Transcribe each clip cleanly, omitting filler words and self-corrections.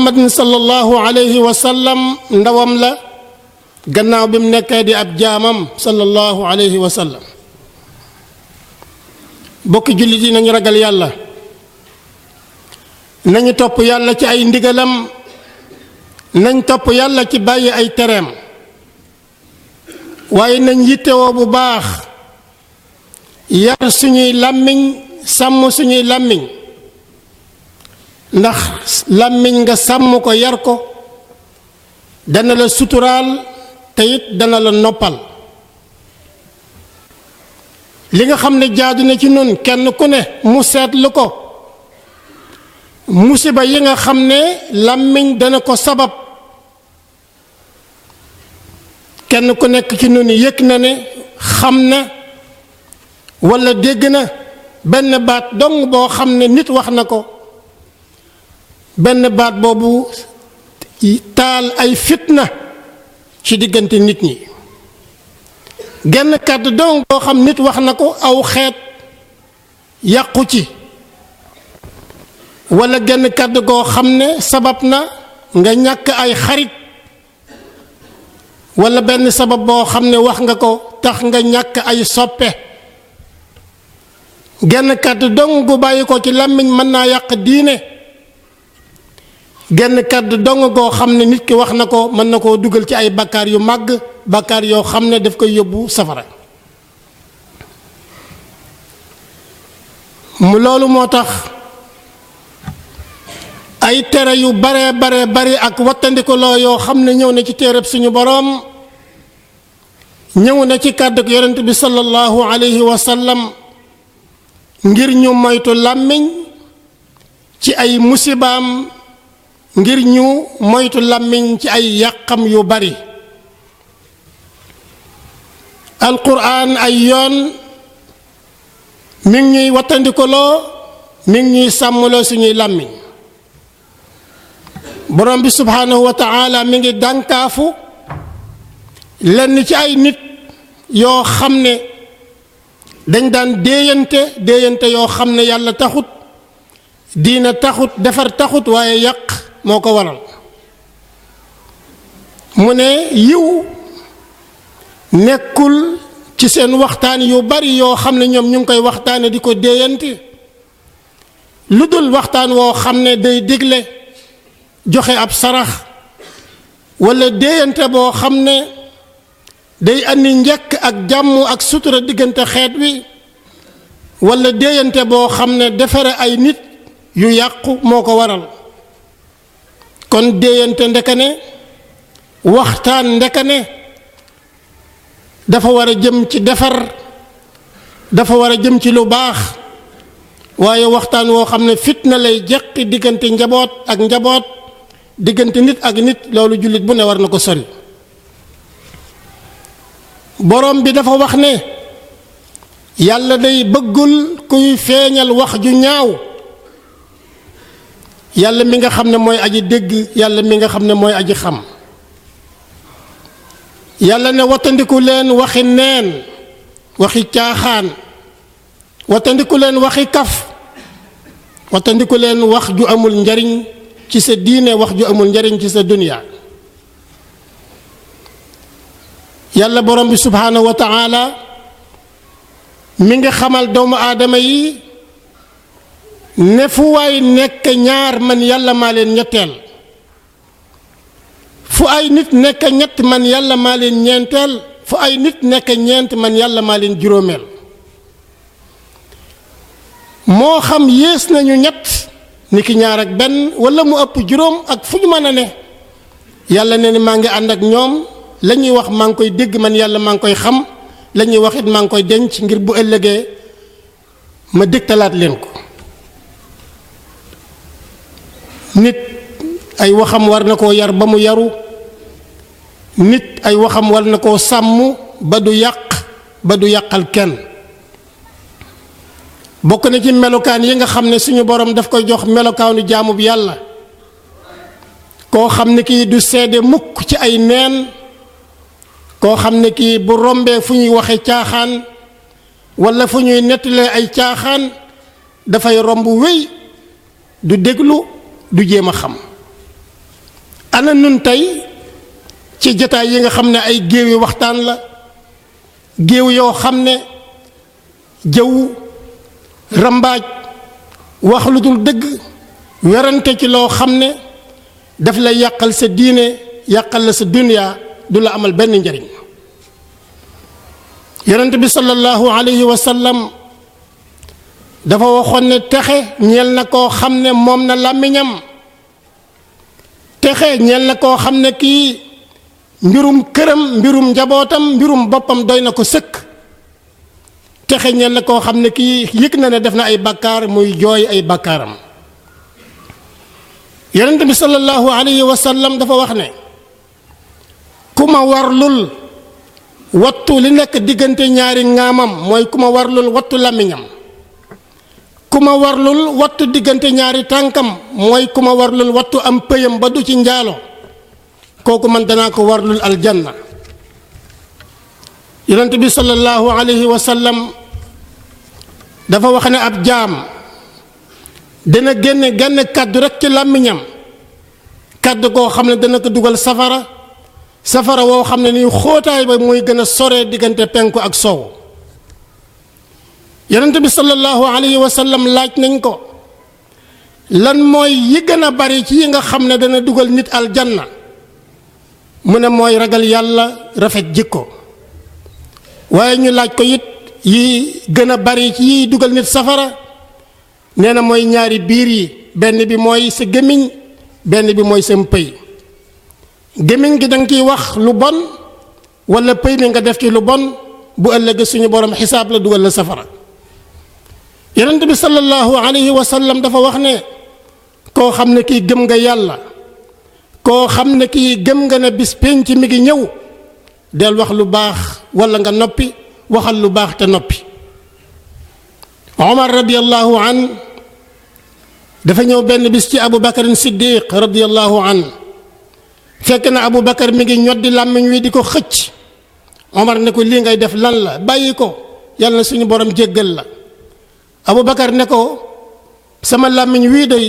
muhammadin sallallahu alayhi wa sallam ndawam la gannaaw bi mu nekkee di ab jaamam sallallahu alayhi wa sallam. bokki jullit yi nañu ragal yàlla, nañu topp yàlla ci ay ndigalam, nañ topp yàlla ci bàyyi ay tereem, waaye nañ yittewoo bu baax yar suñuy làmmiñ, sàmm suñuy làmmiñ, ndax làmmiñ nga sàmm ko yar ko dana la suturaal te it dana la noppal. li nga xam ne jaadu na ci nun kenn ku ne mu seetlu ko, musiba yi nga xam ne làmmiñ dana ko sabab, kenn ku nekk ci nun yëg na ne xam na walla dégg na benn baat dong boo xam ne nit wax na ko, benn baat boobu taal ay fitna ci diggante nit ñi. genn kàddu dong boo xam nit wax na ko aw xeet yàqu ci, walla genn kàddu goo xam ne sabab na nga ñàkk ay xarit, walla benn sabab boo xam ne wax nga ko tax nga ñàkk ay soppe. genn kàddu dong gu bàyyi ko ci làmmiñ mën naa yàq diine, genn kàddu dong goo xam ne nit ki wax na ko mën na koo dugal ci ay bakkaar yu màgg, bakkaar yoo xam ne daf koy yóbbu safara. loolu moo tax ay tere yu bare bari ak wattandikuloo yoo xam ne ñëw na ci téereb suñu boroom, ñëw na ci kàddu yonent bi sallallahu alayhi wa sallam ngir ñu moytu làmmiñ ci ay musibaam, ngir ñu moytu làmmiñ ci ay yàqam yu bari. alquran ay yoon mi ngi ñuy wattandikuloo, mi ngi ñuy sàmmloo suñuy làmmiñ. borom bi subhanahu wa taala mi ngi dànkaafu lenn ci ay nit yoo xam ne dañ daan déeyante yoo xam ne yàlla taxut, diina taxut, defar taxut, waaye yàq moo ko waral. mu ne yiw nekkul ci seen waxtaan yu bari yoo xam ne ñoom ñu ngi koy waxtaane di ko déeyante, lu dul waxtaan woo xam ne day digle joxe ab sarax, walla déeyante boo xam ne day andi njëkk ak jàmm ak sutura diggante xeet wi, walla déeyante boo xam ne defare ay nit yu yàqu moo ko waral. kon déeyante ndekane, waxtaan ndekane dafa war a jëm ci defar, dafa war a jëm ci lu baax, waaye waxtaan woo xam ne fitna lay jeqi diggante njaboot ak njaboot, diggante nit ak nit, loolu jullit bu ne war na ko sori. borom bi dafa wax ne yàlla day bëggul kuy feeñal wax ju ñaaw. yàlla mi nga xam ne mooy aji dégg, yàlla mi nga xam ne mooy aji xam. yàlla ne wattandiku leen waxi neen, waxi caaxaan, wattandiku leen waxi kaf, wattandiku leen wax ju amul njariñ ci sa diine, wax ju amul njariñ ci sa dunya. yàlla borom bi subhanahu wa taala mi ngi xamal doomu aadama yi ne fu waay nekk ñaar man yàlla maa leen ñetteel, fu ay nit nekk ñett man yàlla maa leen ñeenteel, fu ay nit nekk ñeent man yàlla maa leen juróomeel. moo xam yées nañu ñett ni ki ñaar ak benn, walla mu ëpp juróom, ak fu ñu mën a ne yàlla ne ni maa ngi ànd ak ñoom, la ñuy wax maa ngi koy dégg man yàlla maa ngi koy xam, la ñuy wax it maa ngi koy denc ngir bu ëllëgee ma dégtalaat leen ko. nit ay waxam war na koo yar ba mu yaru, nit ay waxam war na koo sàmm ba du yàq, ba du yàqal kenn. bokk na ci melokaan yi nga xam ne suñu borom daf koy jox melokaanu jaamu bi yàlla, koo xam ne kii du seede mukk ci ay neen, koo xam ne kii bu rombee fu ñuy waxe caaxaan walla fu ñuy nettalee ay caaxaan dafay romb wéy, du déglu, du jéem a xam. ana nun tey ci jotaay yi nga xam ne ay géewi waxtaan la géew yoo xam ne jëw rambaaj wax lu dul dëgg werante ci loo xam ne daf lay yàqal sa diine yàqal la sa dunya du la amal benn njariñ yonent bi sallallahu alayhi wa sallam dafa waxoon ne texe ñeel na koo xam ne moom na làmmiñam texe ñeel na koo xam ne kii mbirum këram mbirum njabootam mbirum boppam doy na ko sëkk texe ñeel na koo xam ne kii yëg na ne def na ay bàkkaar muy jooy ay bàkkaaram yonent bi sallallahu alayhi wa sallam dafa wax ne ku ma warlul wattu li nekk diggante ñaari ŋaamam mooy ku ma warlul wattu làmmiñam ku ma warlul wattu diggante ñaari tànkam mooy ku ma warlul wattu am pëyam ba du ci njaalo kooku man danaa ko warlul aljanna yonent bi sallallahu alayhi wa sallam dafa wax ne ab jaam dana génne genn kàddu rekk ci làmmiñam kàddu koo xam ne dana ko dugal safara woo xam ne nii xóotaay ba muy gën a sore diggante penku ak sow yonent bi sallallahu alayhi wa sallam laaj nañ ko lan mooy yi gën a bari ci yi nga xam ne dana dugal nit aljanna mu ne mooy ragal yàlla rafet jikko waaye ñu laaj ko it yi gën a bari ci yiy dugal nit safara nee na mooy ñaari biir yi benn bi mooy sa gémmiñ benn bi mooy sa pëy gémmiñ gi danga ciy wax lu bon wala pëy mi nga def ci lu bon bu ëllëgee suñu borom xisaab la dugal la safara yonent bi sallallahu alayhi wa sallam dafa wax ne koo xam ne kii gëm nga yàlla koo xam ne kii gëm nga ne bis penc mi ngi ñëw del wax lu baax wala nga noppi waxal lu baax te noppi Omar radiyallahu an dafa ñëw benn bis ci Abu Bakar Siddiq radiyallahu an fekk na Abu Bakar mi ngi ñoddi làmmiñ wi di ko xëcc Omar ne ko lii ngay def lan la bàyyi ko yàlla na suñu borom jéggal la Abu Bakar ne ko sama làmmiñ wii day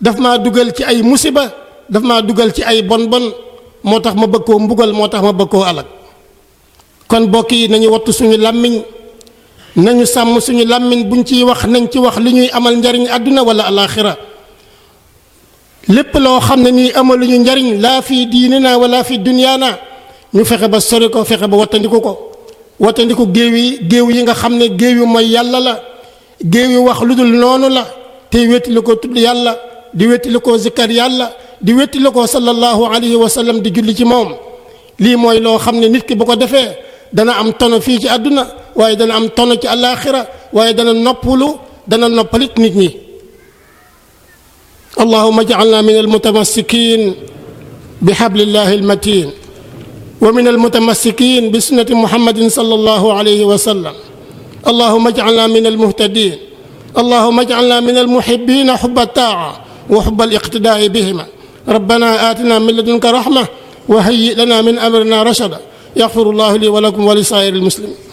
daf maa dugal ci ay musiba daf maa dugal ci ay bon moo tax ma bëgg koo mbugal moo tax ma bëgg koo alag kon bokk yi nañu wattu suñu làmmiñ nañu sàmm suñu làmmiñ buñ ciy wax nañ ci wax li ñuy amal njariñ àdduna wala alaaxira lépp loo xam ne nii amaluñu njariñ laa fi diinina wala fi dunyaana ñu fexe ba sori ko fexe ba wattandiku géew yi nga xam ne géew yu mooy yàlla la géew yu wax lu dul noonu la te wettili ko tudd yàlla di wettili ko zikkar yàlla di wettili ko sallallahu alayhi wa sallam di julli ci moom lii mooy loo xam ne nit ki bu ko defee dana am tono fii ci àdduna waaye dana am tono ci alaaxira waaye dana noppalit nit ñi allahumma ij'alna min almutamassikin bi hablillahi almatin wa min almutamassikin bi sunnati muhammadin sallallahu alayhi wa sallam allahumma ij'alna min almuhtadin allahumma ij'alna min almuhibbin hubba at-ta'a wa hubba al-iqtida'i bihima rabbana atina min ladunka rahmah wa hayyi lana min amrina rashada yaghfirullahu li wa lakum wa li sa'iril muslimin